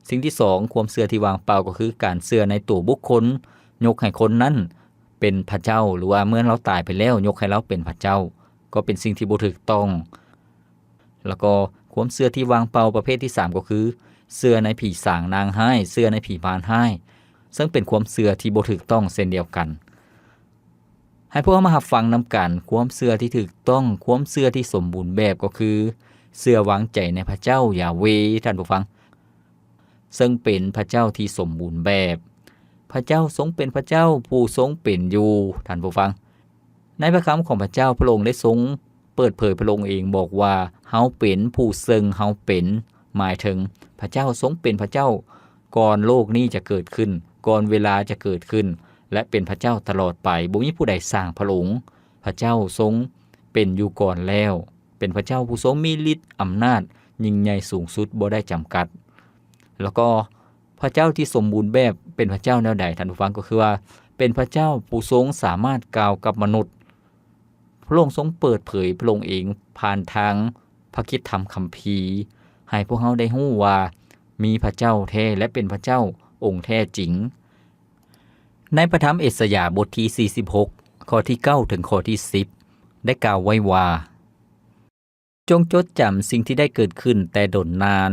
ສິ່ງທີສອງ ຄວາມເຊື່ອທີ່ວ່າງເປົ່າ ກໍຄືການເຊື່ອໃນຕົວບຸກຄົນ, ຍົກໃຫ້ຄົນນັ້ນເປັນພະເຈົ້າ ຫຼືວ່າເມື່ອລາວຕາຍໄປແລ້ວ ຍົກໃຫ້ລາວເປັນພະເຈົ້າ, ກໍເປັນສິ່ງທີ່ບໍ່ຖືກຕ້ອງ. ແລ້ວກໍຄວາມເຊື່ອທີ່ວ່າງເປົ່າປະເພດທີສາມ ກໍຄືເຊື່ອໃນຜີສາງນາງຮ້າຍ, ເຊື່ອໃນຜີມານຮ້າຍ, ເຊິ່ງເປັນຄວາມເຊື່ອທີ່ບໍ່ຖືກຕ້ອງເຊັ່ນດຽວກັນ. ໃຫ້ພວກເຮົາມາຮັບຟັງນຳກັນ, ຄວາມເຊື່ອທີ່ຖືກຕ້ອງ, ຄວາມເຊື່ອທີ່ສົມບູນແບບ ກໍຄືເຊື່ອວາງໃຈໃນພະເຈົ້າຢາເວ, ທ່ານຜູ້ຟັງ, ເຊິ່ງເປັນພະເຈົ້າທີ່ສົມບູນແບບ. ພະເຈົ້າຊົງເປັນພະເຈົ້າຜູ້ຊົງເປັນຢູ່, ທ່ານຜູ້ຟັງ. ໃນພະຄຳຂອງພະເຈົ້າ, ພະອົງໄດ້ຊົງ ເປີດເຜີຍພະອົງເອງບອກວ່າ ເຮົາເປັນຜູ້ເຊິ່ງເຮົາເປັນ, ໝາຍເຖິງພະເຈົ້າຊົງເປັນພະເຈົ້າກ່ອນໂລກນີ້ຈະເກີດຂຶ້ນ, ກ່ອນເວລາຈະເກີດຂຶ້ນ ແລະ ເປັນພະເຈົ້າຕະຫຼອດໄປ. ບໍ່ມີຜູ້ໃດສ້າງພະອົງ. ພະເຈົ້າຊົງເປັນຢູ່ກ່ອນແລ້ວ, ເປັນພະເຈົ້າຜູ້ຊົງມີລິດອຳນາດຍິ່ງໃຫຍ່ສູງສຸດບໍ່ໄດ້ຈຳກັດ. ແລ້ວກໍພະເຈົ້າທີ່ສົມບູນແບບເປັນພະເຈົ້າແນວໃດ, ທ່ານຜູ້ຟັງ? ກໍຄືວ່າເປັນພະເຈົ້າຜູ້ຊົງສາມາດກ່າວກັບມະນຸດ. ພະອົງຊົງເປີດເຜີຍພະອົງເອງຜ່ານທາງພະຄຣິດທຳຄຳພີ ໃຫ້ພວກເຮົາໄດ້ຮູ້ວ່າມີພະເຈົ້າແທ້ ແລະ ເປັນພະເຈົ້າອົງແທ້ຈິງ. ໃນພະທຳເອສາຍາບົດທີສີ່ສິບຫົກ ຂໍ້ທີເກົ້າເຖິງຂໍ້ທີສິບ ໄດ້ກ່າວໄວ້ວ່າ, ຈົ່ງຈົດຈຳສິ່ງທີ່ໄດ້ເກີດຂຶ້ນແຕ່ດົນນານ,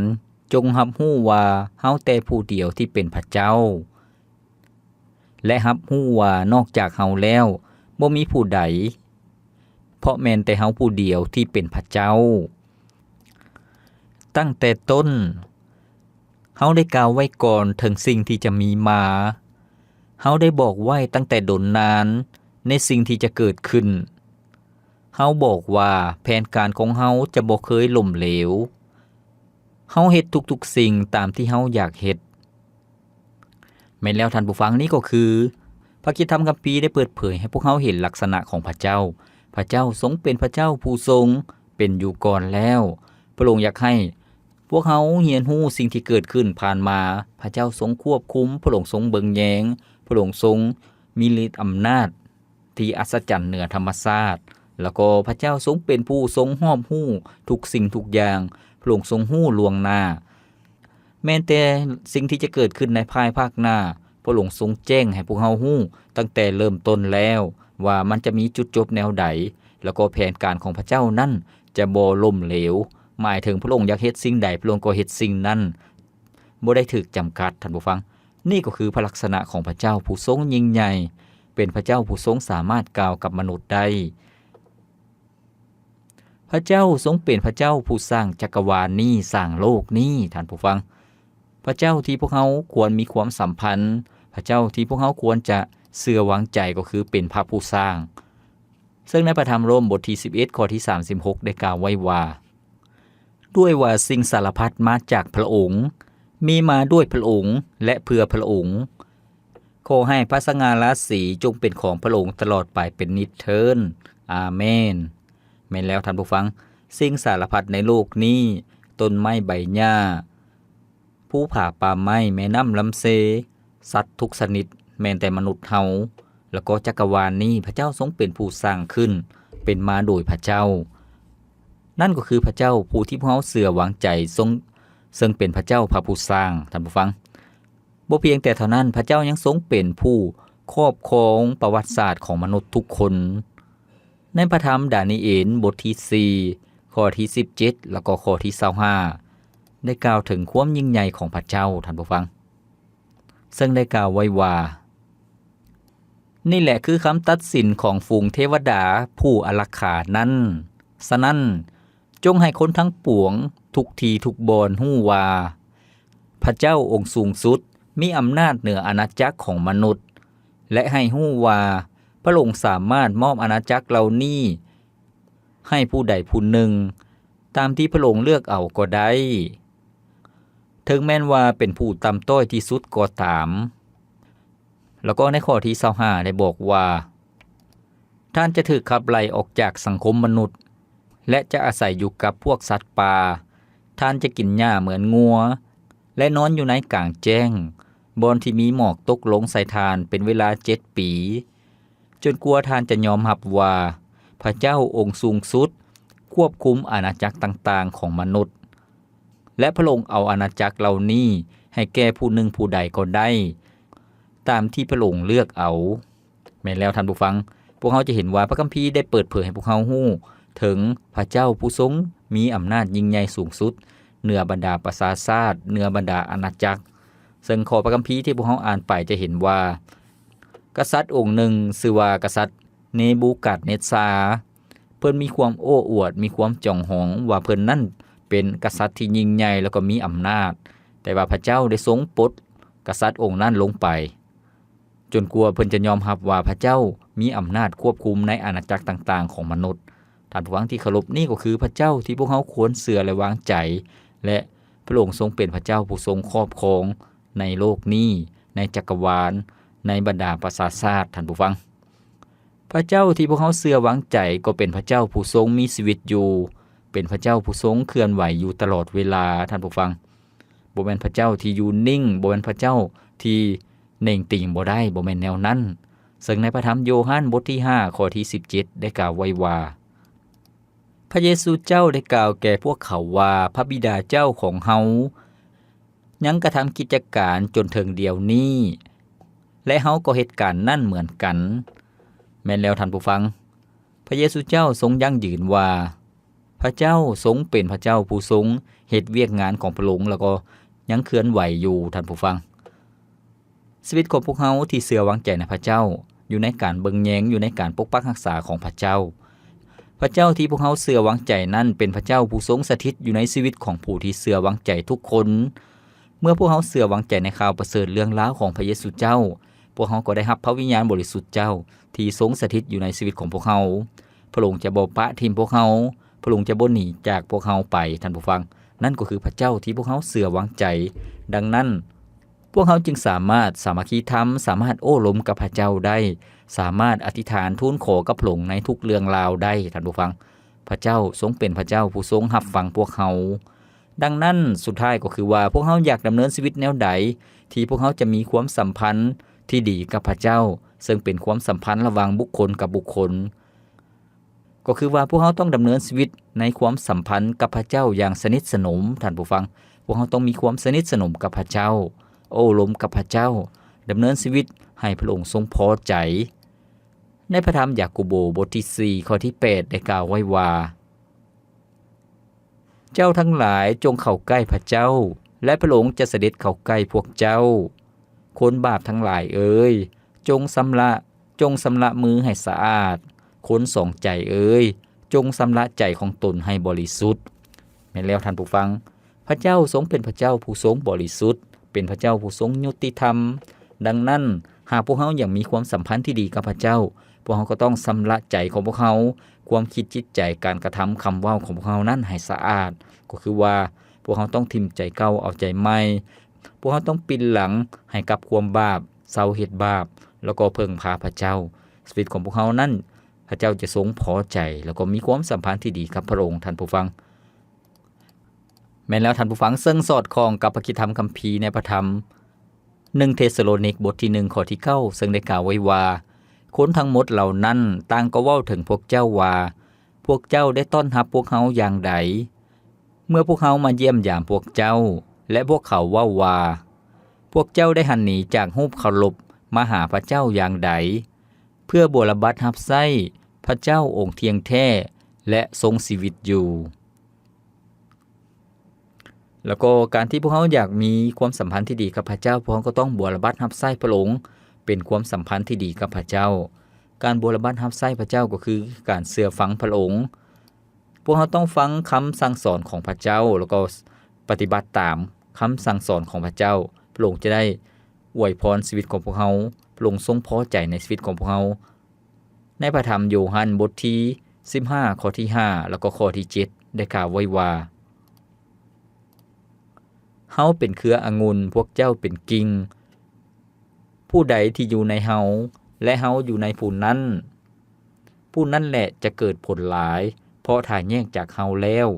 ຈົ່ງຮັບຮູ້ວ່າເຮົາແຕ່ຜູ້ດຽວທີ່ເປັນພະເຈົ້າ ແລະ ຮັບຮູ້ວ່ານອກຈາກເຮົາແລ້ວບໍ່ມີຜູ້ໃດ, ເພາະແມ່ນແຕ່ເຮົາຜູ້ດຽວທີ່ເປັນພະເຈົ້າ. ຕັ້ງແຕ່ຕົ້ນ, ເຮົາໄດ້ກ່າວໄວ້ກ່ອນເຖິງສິ່ງທີ່ຈະມີມາ. ເຮົາໄດ້ບອກໄວ້ຕັ້ງແຕ່ດົນນານໃນສິ່ງທີ່ຈະເກີດຂຶ້ນ. ເຮົາບອກວ່າແຜນການຂອງເຮົາຈະບໍ່ເຄີຍລົ້ມເຫຼວ. ເຮົາເຮັດທຸກໆສິ່ງຕາມທີ່ເຮົາຢາກເຮັດ. ແມ່ນແລ້ວທ່ານຜູ້ຟັງ, ນີ້ກໍຄືພະຄຣິດທຳຄຳພີໄດ້ເປີດເຜີຍໃຫ້ພວກເຮົາເຫັນລັກສະນະຂອງພະເຈົ້າ. ພະເຈົ້າຊົງເປັນພະເຈົ້າຜູ້ຊົງເປັນຢູ່ກ່ອນແລ້ວ. ພະອົງຢາກໃຫ້ ພວກເຮົາຮຽນຮູ້ສິ່ງທີ່ເກີດຂຶ້ນຜ່ານມາ. ພະເຈົ້າຊົງຄວບຄຸມ, ພະອົງຊົງເບິ່ງແຍງ, ພະອົງຊົງມີລິດອຳນາດທີ່ອັດສະຈັນເໜືອທຳມະຊາດ ແລ້ວກໍພະເຈົ້າຊົງເປັນຜູ້ຊົງຮອບຮູ້ທຸກສິ່ງທຸກຢ່າງ, ພະອົງຊົງຮູ້ລ່ວງໜ້າ ແມ່ນແຕ່ສິ່ງທີ່ຈະເກີດຂຶ້ນໃນພາຍພາກໜ້າ ພະອົງຊົງແຈ້ງໃຫ້ພວກເຮົາຮູ້ຕັ້ງແຕ່ເລີ່ມຕົ້ນແລ້ວ ວ່າມັນຈະມີຈຸດຈົບແນວໃດ ແລ້ວກໍແຜນການຂອງພະເຈົ້ານັ້ນຈະບໍ່ລົ້ມເຫຼວ. ໝາຍເຖິງພະອົງຢາກເຮັດສິ່ງໃດ ພະອົງກໍເຮັດສິ່ງນັ້ນ ບໍ່ໄດ້ຖືກຈຳກັດ, ທ່ານຜູ້ຟັງ. ນີ້ກໍຄືພະລັກສະນະຂອງພະເຈົ້າຜູ້ຊົງຍິ່ງໃຫຍ່, ເປັນພະເຈົ້າຜູ້ຊົງສາມາດກ່າວກັບມະນຸດໄດ້. ພະເຈົ້າຊົງເປັນພະເຈົ້າຜູ້ສ້າງຈັກກະວານນີ້, ສ້າງໂລກນີ້, ທ່ານຜູ້ຟັງ. ພະເຈົ້າທີ່ພວກເຮົາຄວນມີຄວາມສຳພັນ, ພະເຈົ້າທີ່ພວກເຮົາຄວນຈະເຊື່ອວາງໃຈກໍຄືເປັນພະຜູ້ສ້າງ. ເຊິ່ງໃນພະທຳໂຣມບົດທີສິບເອັດ ຂໍ້ທີສາມສິບຫົກ ໄດ້ກ່າວໄວ້ວ່າ, ດ້ວຍວ່າສິ່ງສາລະພັດມາຈາກພະອົງ, ມີມາດ້ວຍພະອົງ ແລະ ເພື່ອພະອົງ. ຂໍໃຫ້ພະສະຫງ່າລາສີຈົ່ງເປັນຂອງພະອົງຕະຫຼອດໄປເປັນນິດເທີນ. ອາເມນ. ແມ່ນແລ້ວທ່ານຜູ້ຟັງ, ສິ່ງສາລະພັດໃນໂລກນີ້, ຕົ້ນໄມ້ໃບຫຍ້າ, ພູຜາປ່າໄມ້, ແມ່ນ້ຳລຳເຊ, ສັດທຸກຊະນິດ ແມ່ນແຕ່ມະນຸດເຮົາ ແລ້ວກໍຈັກກະວານນີ້ ພະເຈົ້າຊົງເປັນຜູ້ສ້າງຂຶ້ນ ເປັນມາໂດຍພະເຈົ້າ. ນັ້ນກໍຄືພະເຈົ້າຜູ້ທີ່ພວກເຮົາເຊື່ອວາງໃຈ ຊົງ ເຊິ່ງເປັນພະເຈົ້າພະຜູ້ສ້າງ, ທ່ານຜູ້ຟັງ. ບໍ່ພຽງແຕ່ເທົ່ານັ້ນ, ພະເຈົ້າຍັງຊົງເປັນຜູ້ຄອບຄອງປະຫວັດສາດຂອງມະນຸດທຸກຄົນ. ໃນພະທຳດານີເອນ ບົດທີສີ່ ຂໍ້ທີສິບເຈັດ ແລ້ວກໍຂໍ້ທີຊາວຫ້າ ໄດ້ກ່າວເຖິງຄວາມຍິ່ງໃຫຍ່ຂອງພະເຈົ້າ, ທ່ານຜູ້ຟັງ. ເຊິ່ງໄດ້ກ່າວໄວ້ວ່າ, ນີ້ແຫຼະຄືຄຳຕັດສິນຂອງຝູງເທວະດາຜູ້ອາລັກຂານັ້ນ. ສະນັ້ນ, ຈົ່ງໃຫ້ຄົນທັງປວງ, ທຸກທີ່ທຸກບ່ອນຮູ້ວ່າ ພະເຈົ້າອົງສູງສຸດມີອຳນາດເໜືອອານາຈັກຂອງມະນຸດ ແລະ ໃຫ້ຮູ້ວ່າພະອົງສາມາດມອບອານາຈັກເຫຼົ່ານີ້ໃຫ້ຜູ້ໃດຜູ້ໜຶ່ງ ຕາມທີ່ພະອົງເລືອກເອົາກໍໄດ້, ເຖິງແມ່ນວ່າເປັນຜູ້ຕ່ຳຕ້ອຍທີ່ສຸດກໍຕາມ. ແລ້ວກໍໃນຂໍ້ທີຊາວຫ້າໄດ້ບອກວ່າ, ທ່ານຈະຖືກຂັບໄລ່ອອກຈາກສັງຄົມມະນຸດ ແລະ ຈະອາໄສຢູ່ກັບພວກສັດປ່າ. ທ່ານຈະກິນຫຍ້າເໝືອນງົວ ແລະ ນອນຢູ່ໃນກາງແຈ້ງ, ບ່ອນທີ່ມີໝອກຕົກລົງໃສ່ທ່ານເປັນເວລາເຈັດປີ, ຈົນກວ່າທ່ານຈະຍອມຮັບວ່າພະເຈົ້າອົງສູງສຸດຄວບຄຸມອານາຈັກຕ່າງໆຂອງມະນຸດ ແລະ ພະອົງເອົາອານາຈັກເຫຼົ່ານີ້ໃຫ້ແກ່ຜູ້ໜຶ່ງຜູ້ໃດກໍໄດ້ ຕາມທີ່ພະອົງເລືອກເອົາ. ແມ່ນແລ້ວທ່ານຜູ້ຟັງ, ພວກເຮົາຈະເຫັນວ່າພະຄຳພີໄດ້ເປີດເຜີຍໃຫ້ພວກເຮົາຮູ້ເຖິງພະເຈົ້າຜູ້ຊົງມີອຳນາດຍິ່ງໃຫຍ່ສູງສຸດ ເໜືອບັນດາປະຊາຊາດ, ເໜືອບັນດາອານາຈັກ. ເຊິ່ງຂໍ້ພະຄຳພີທີ່ພວກເຮົາອ່ານໄປຈະເຫັນວ່າ ກະສັດອົງໜຶ່ງຊື່ວ່າກະສັດເນບູກາດເນຊາ, ເພິ່ນມີຄວາມໂອ້ອວດ, ມີຄວາມຈອງຫອງວ່າເພິ່ນນັ້ນເປັນກະສັດທີ່ຍິ່ງໃຫຍ່ ແລ້ວກໍມີອຳນາດ. ແຕ່ວ່າພະເຈົ້າໄດ້ຊົງປົດກະສັດອົງນັ້ນລົງໄປ ຈົນກວ່າເພິ່ນຈະຍອມຮັບວ່າພະເຈົ້າມີອຳນາດຄວບຄຸມໃນອານາຈັກຕ່າງໆຂອງມະນຸດ. ທ່ານຜູ້ຟັງທີ່ເຄົາລົບ, ນີ້ກໍຄືພະເຈົ້າທີ່ພວກເຮົາຄວນເຊື່ອ ແລະ ວາງໃຈ, ແລະ ພະອົງຊົງເປັນພະເຈົ້າຜູ້ຊົງຄອບຄອງໃນໂລກນີ້, ໃນຈັກກະວານ, ໃນບັນດາປະຊາຊາດ, ທ່ານຜູ້ຟັງ. ພະເຈົ້າທີ່ພວກເຮົາເຊື່ອວາງໃຈກໍເປັນພະເຈົ້າຜູ້ຊົງມີຊີວິດຢູ່, ເປັນພະເຈົ້າຜູ້ຊົງເຄື່ອນໄຫວຢູ່ຕະຫຼອດເວລາ, ທ່ານຜູ້ຟັງ. ບໍ່ແມ່ນພະເຈົ້າທີ່ຢູ່ນິ່ງ, ບໍ່ແມ່ນພະເຈົ້າທີ່ເໜັງຕີງບໍ່ໄດ້, ບໍ່ແມ່ນແນວນັ້ນ. ເຊິ່ງໃນພະທຳໂຍຮັນບົດທີຫ້າ ຂໍ້ທີສິບເຈັດ ໄດ້ກ່າວໄວ້ວ່າ, ພະເຢຊູເຈົ້າໄດ້ກ່າວແກ່ພວກເຂົາວ່າ, ພະບິດາເຈົ້າຂອງເຮົາຍັງກະທຳກິດຈະການຈົນເຖິງດຽວນີ້, ແລະ ເຮົາກໍເຮັດການນັ້ນເໝືອນກັນ. ແມ່ນແລ້ວທ່ານຜູ້ຟັງ, ພະເຢຊູເຈົ້າຊົງຢັ້ງຢືນວ່າ ພະເຈົ້າຊົງເປັນພະເຈົ້າຜູ້ຊົງເຮັດວຽກງານຂອງພະອົງ ແລ້ວກໍຍັງເຄື່ອນໄຫວຢູ່, ທ່ານຜູ້ຟັງ. ຊີວິດຂອງພວກເຮົາທີ່ເຊື່ອວາງໃຈໃນພະເຈົ້າ ຢູ່ໃນການເບິ່ງແຍງ, ຢູ່ໃນການປົກປັກຮັກສາຂອງພະເຈົ້າ. ພະເຈົ້າທີ່ພວກເຮົາເຊື່ອວາງໃຈນັ້ນເປັນພະເຈົ້າຜູ້ຊົງສະຖິດຢູ່ໃນຊີວິດຂອງຜູ້ທີ່ເຊື່ອວາງໃຈທຸກຄົນ. ເມື່ອພວກເຮົາເຊື່ອວາງໃຈໃນຂ່າວປະເສີດເລື່ອງລາວຂອງພະເຢຊູເຈົ້າ, ພວກເຮົາກໍໄດ້ຮັບພະວິນຍານບໍລິສຸດເຈົ້າທີ່ຊົງສະຖິດຢູ່ໃນຊີວິດຂອງພວກເຮົາ. ພະອົງຈະບໍ່ປະຖິ້ມພວກເຮົາ, ພະອົງຈະບໍ່ໜີຈາກພວກເຮົາໄປ, ທ່ານຜູ້ຟັງ. ນັ້ນກໍຄືພະເຈົ້າທີ່ພວກເຮົາເຊື່ອວາງໃຈ. ດັ່ງນັ້ນ, ພວກເຮົາຈຶ່ງສາມາດສາມັກຄີທຳ, ສາມາດໂອ້ລົມກັບພະເຈົ້າໄດ້, ສາມາດອະທິຖານທູນຂໍກັບພະອົງໃນທຸກເລື່ອງລາວໄດ້, ທ່ານຜູ້ຟັງ. ພະເຈົ້າຊົງເປັນພະເຈົ້າຜູ້ຊົງຮັບຟັງພວກເຮົາ. ດັ່ງນັ້ນ, ສຸດທ້າຍກໍຄືວ່າ ພວກເຮົາຢາກດຳເນີນຊີວິດແນວໃດ ທີ່ພວກເຮົາຈະມີຄວາມສຳພັນ ທີ່ດີກັບພະເຈົ້າ ເຊິ່ງເປັນຄວາມສຳພັນລະຫວ່າງບຸກຄົນກັບບຸກຄົນ. ກໍຄືວ່າພວກເຮົາຕ້ອງດຳເນີນຊີວິດໃນຄວາມສຳພັນກັບພະເຈົ້າຢ່າງສະໜິດສະໜົມ, ທ່ານຜູ້ຟັງ. ພວກເຮົາຕ້ອງມີຄວາມສະໜິດສະໜົມກັບພະເຈົ້າ, ໂອ້ລົມກັບພະເຈົ້າ, ດຳເນີນຊີວິດໃຫ້ພະອົງຊົງພໍໃຈ. ໃນພະທຳຢາໂກໂບ ບົດທີສີ່ ຂໍ້ທີແປດ ໄດ້ກ່າວໄວ້ວ່າ, ເຈົ້າທັງຫຼາຍຈົ່ງເຂົ້າໃກ້ພະເຈົ້າ, ແລະ ພະອົງຈະສະເດັດເຂົ້າໃກ້ພວກເຈົ້າ. ຄົນບາບທັງຫຼາຍເອີຍ, ຈົ່ງຊຳລະ, ຈົ່ງຊຳລະມືໃຫ້ສະອາດ. ຄົນສອງໃຈເອີຍ, ຈົ່ງຊຳລະໃຈຂອງຕົນໃຫ້ບໍລິສຸດ. ແມ່ນແລ້ວທ່ານຜູ້ຟັງ, ພະເຈົ້າຊົງເປັນພະເຈົ້າຜູ້ຊົງບໍລິສຸດ, ເປັນພະເຈົ້າຜູ້ຊົງຍຸຕິທຳ. ດັ່ງນັ້ນ, ຫາກພວກເຮົາຢາກມີຄວາມສຳພັນທີ່ດີກັບພະເຈົ້າ, ພວກເຮົາກໍຕ້ອງຊຳລະໃຈຂອງພວກເຮົາ, ຄວາມຄິດ, ຈິດໃຈ, ການກະທຳ, ຄຳເວົ້າຂອງພວກເຮົານັ້ນໃຫ້ສະອາດ. ກໍຄືວ່າ ພວກເຮົາຕ້ອງຖິ້ມໃຈເກົ່າເອົາໃຈໃໝ່. ພວກເຮົາຕ້ອງປິ່ນຫຼັງໃຫ້ກັບຄວາມບາບ, ເຊົາເຮັດບາບ, ແລ້ວກໍເພິ່ງພາພະເຈົ້າ. ຊີວິດຂອງພວກເຮົານັ້ນ, ພະເຈົ້າຈະຊົງພໍໃຈ, ແລ້ວກໍມີຄວາມສຳພັນທີ່ດີກັບພະອົງ, ທ່ານຜູ້ຟັງ. ແມ່ນແລ້ວທ່ານຜູ້ຟັງ, ເຊິ່ງສອດຄ່ອງກັບພະຄຣິສຕະທຳຄຳພີໃນພະທຳ ໜຶ່ງເທສະໂລນິກ ບົດທີໜຶ່ງ ຂໍ້ທີເກົ້າ ເຊິ່ງໄດ້ກ່າວໄວ້ວ່າ, ຄົນທັງໝົດເຫຼົ່ານັ້ນຕ່າງກໍເວົ້າເຖິງພວກເຈົ້າວ່າ, ພວກເຈົ້າໄດ້ຕ້ອນຮັບພວກເຮົາຢ່າງໃດ ເມື່ອພວກເຮົາມາຢ້ຽມຢາມພວກເຈົ້າ? ແລະ ພວກເຂົາເວົ້າວ່າ, ພວກເຈົ້າໄດ້ຫັນໜີຈາກຮູບເຄົາລົບມາຫາພະເຈົ້າຢ່າງໃດ ເພື່ອບົວລະບັດຮັບໃຊ້ພະເຈົ້າອົງທ່ຽງແທ້ ແລະ ຊົງຊີວິດຢູ່. ແລ້ວກໍການທີ່ພວກເຮົາຢາກມີຄວາມສຳພັນທີ່ດີກັບພະເຈົ້າ, ພວກເຮົາກໍຕ້ອງບົວລະບັດຮັບໃຊ້ພະອົງ, ເປັນຄວາມສຳພັນທີ່ດີກັບພະເຈົ້າ. ການບົວລະບັດຮັບໃຊ້ພະເຈົ້າກໍຄືການເຊື່ອຟັງພະອົງ. ພວກເຮົາຕ້ອງຟັງຄຳສັ່ງສອນຂອງພະເຈົ້າ ແລ້ວກໍປະຕິບັດຕາມຄຳສັ່ງສອນຂອງພະເຈົ້າ. ພະອົງຈະໄດ້ອວຍພອນຊີວິດຂອງພວກເຮົາ. ພະອົງຊົງພໍໃຈໃນຊີວິດຂອງພວກເຮົາ. ໃນພະທຳໂຍຮັນບົດທີສິບຫ້າ ຂໍ້ທີຫ້າ ແລ້ວກໍຂໍ້ທີເຈັດ ໄດ້ກ່າວໄວ້ວ່າ, ເຮົາເປັນເຄືອອະງຸ່ນ, ພວກເຈົ້າເປັນກິ່ງ. ຜູ້ໃດທີ່ຢູ່ໃນເຮົາ ແລະ ເຮົາຢູ່ໃນຜູ້ນັ້ນ, ຜູ້ນັ້ນແຫຼະຈະເກີດຜົນຫຼາຍ, ເພາະຖ້າແຍກຈາກເຮົາແລ້ວ,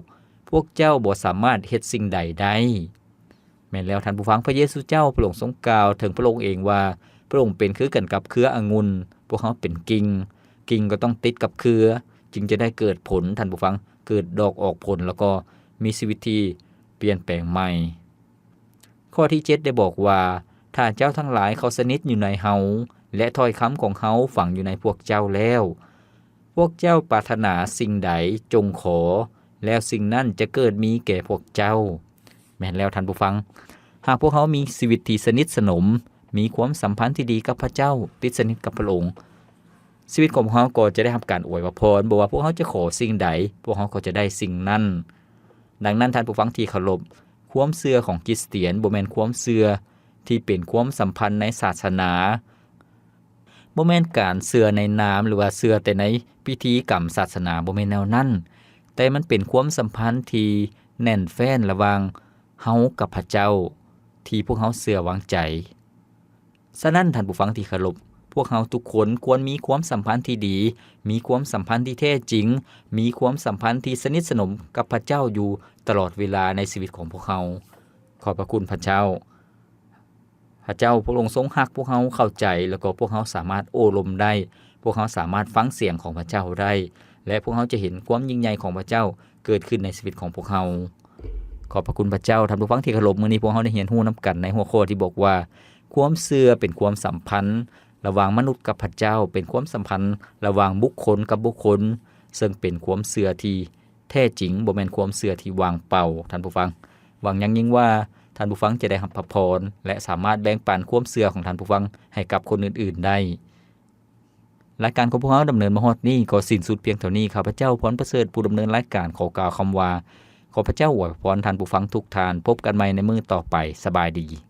ພວກເຈົ້າບໍ່ສາມາດເຮັດສິ່ງໃດໄດ້. ແມ່ນແລ້ວທ່ານຜູ້ຟັງ, ພະເຢຊູເຈົ້າພະອົງຊົງກ່າວເຖິງພະອົງເອງວ່າ ພະອົງເປັນຄືກັນກັບເຄືອອະງຸ່ນ, ພວກເຮົາເປັນກິ່ງ, ກິ່ງກໍຕ້ອງຕິດກັບເຄືອ, ຈຶ່ງຈະໄດ້ເກີດຜົນ, ທ່ານຜູ້ຟັງ, ເກີດດອກອອກຜົນ, ແລ້ວກໍມີຊີວິດທີ່ປ່ຽນແປງໃໝ່. ຂໍ້ທີເຈັດໄດ້ບອກວ່າ, ຖ້າເຈົ້າທັງຫຼາຍເຂົ້າສະໜິດຢູ່ໃນເຮົາ ແລະ ຖ້ອຍຄຳຂອງເຮົາຝັງຢູ່ໃນພວກເຈົ້າແລ້ວ, ພວກເຈົ້າປາດຖະໜາສິ່ງໃດ ຈົ່ງຂໍ, ແລ້ວສິ່ງນັ້ນຈະເກີດມີແກ່ພວກເຈົ້າ. ແມ່ນແລ້ວທ່ານຜູ້ຟັງ, ຫາກພວກເຮົາມີຊີວິດທີ່ສະໜິດສະໜົມ, ມີຄວາມສຳພັນທີ່ດີກັບພະເຈົ້າ, ຕິດສະໜິດກັບພະອົງ, ຊີວິດຂອງພວກເຮົາກໍຈະໄດ້ຮັບການອວຍພະພອນ, ບໍ່ວ່າພວກເຮົາຈະຂໍສິ່ງໃດ, ພວກເຮົາກໍຈະໄດ້ສິ່ງນັ້ນ. ດັ່ງນັ້ນທ່ານຜູ້ຟັງທີ່ເຄົາລົບ, ຄວາມເຊື່ອຂອງຄຣິສຕຽນບໍ່ແມ່ນຄວາມເຊື່ອທີ່ເປັນຄວາມສຳພັນໃນສາສະໜາ, ບໍ່ແມ່ນການເຊື່ອໃນນາມ ຫຼືວ່າເຊື່ອແຕ່ໃນພິທີກຳສາສະໜາ, ບໍ່ແມ່ນແນວນັ້ນ, ແຕ່ມັນເປັນຄວາມສຳພັນທີ່ແໜ້ນແຟ້ນລະຫວ່າງເຮົາກັບພະເຈົ້າ ທີ່ພວກເຮົາເຊື່ອວາງໃຈ. ສະນັ້ນທ່ານຜູ້ຟັງທີ່ເຄົາລົບ, ພວກເຮົາທຸກຄົນຄວນມີຄວາມສຳພັນທີ່ດີ, ມີຄວາມສຳພັນທີ່ແທ້ຈິງ, ມີຄວາມສຳພັນທີ່ສະໜິດສະໜົມກັບພະເຈົ້າຢູ່ຕະຫຼອດເວລາໃນຊີວິດຂອງພວກເຮົາ. ຂອບພະຄຸນພະເຈົ້າ. ພະເຈົ້າພະອົງຊົງຮັກພວກເຮົາເຂົ້າໃຈ, ແລ້ວກໍພວກເຮົາສາມາດໂອ້ລົມໄດ້, ພວກເຮົາສາມາດຟັງສຽງຂອງພະເຈົ້າໄດ້ ແລະ ພວກເຮົາຈະເຫັນຄວາມຍິ່ງໃຫຍ່ຂອງພະເຈົ້າເກີດຂຶ້ນໃນຊີວິດຂອງພວກເຮົາ. ຂອບພະຄຸນພະເຈົ້າ. ທ່ານຜູ້ຟັງທີ່ເຄົາລົບ, ມື້ນີ້ພວກເຮົາໄດ້ຮຽນຮູ້ນຳກັນໃນຫົວຂໍ້ທີ່ບອກວ່າ ຄວາມເຊື່ອເປັນຄວາມສຳພັນລະຫວ່າງມະນຸດກັບພະເຈົ້າ, ເປັນຄວາມສຳພັນລະຫວ່າງບຸກຄົນກັບບຸກຄົນ, ເຊິ່ງເປັນຄວາມເຊື່ອທີ່ ແທ້ຈິງ, ບໍ່ແມ່ນຄວາມເຊື່ອທີ່ວ່າງເປົ່າ, ທ່ານຜູ້ຟັງ. ຫວັງຢ່າງຍິ່ງວ່າທ່ານຜູ້ຟັງຈະໄດ້ຮັບພະພອນ ແລະ ສາມາດແບ່ງປັນຄວາມເຊື່ອຂອງທ່ານຜູ້ຟັງໃຫ້ກັບຄົນອື່ນໆໄດ້. ລາຍການຂອງພວກເຮົາດຳເນີນມາຮອດນີ້ກໍສິ້ນສຸດພຽງເທົ່ານີ້. ຂ້າພະເຈົ້າ ພອນປະເສີດ ຜູ້ດຳເນີນລາຍການ ຂໍກ່າວຄຳວ່າ ຂໍພະເຈົ້າອວຍພອນທ່ານຜູ້ຟັງທຸກທ່ານ. ພົບກັນໃໝ່ໃນມື້ຕໍ່ໄປ. ສະບາຍດີ.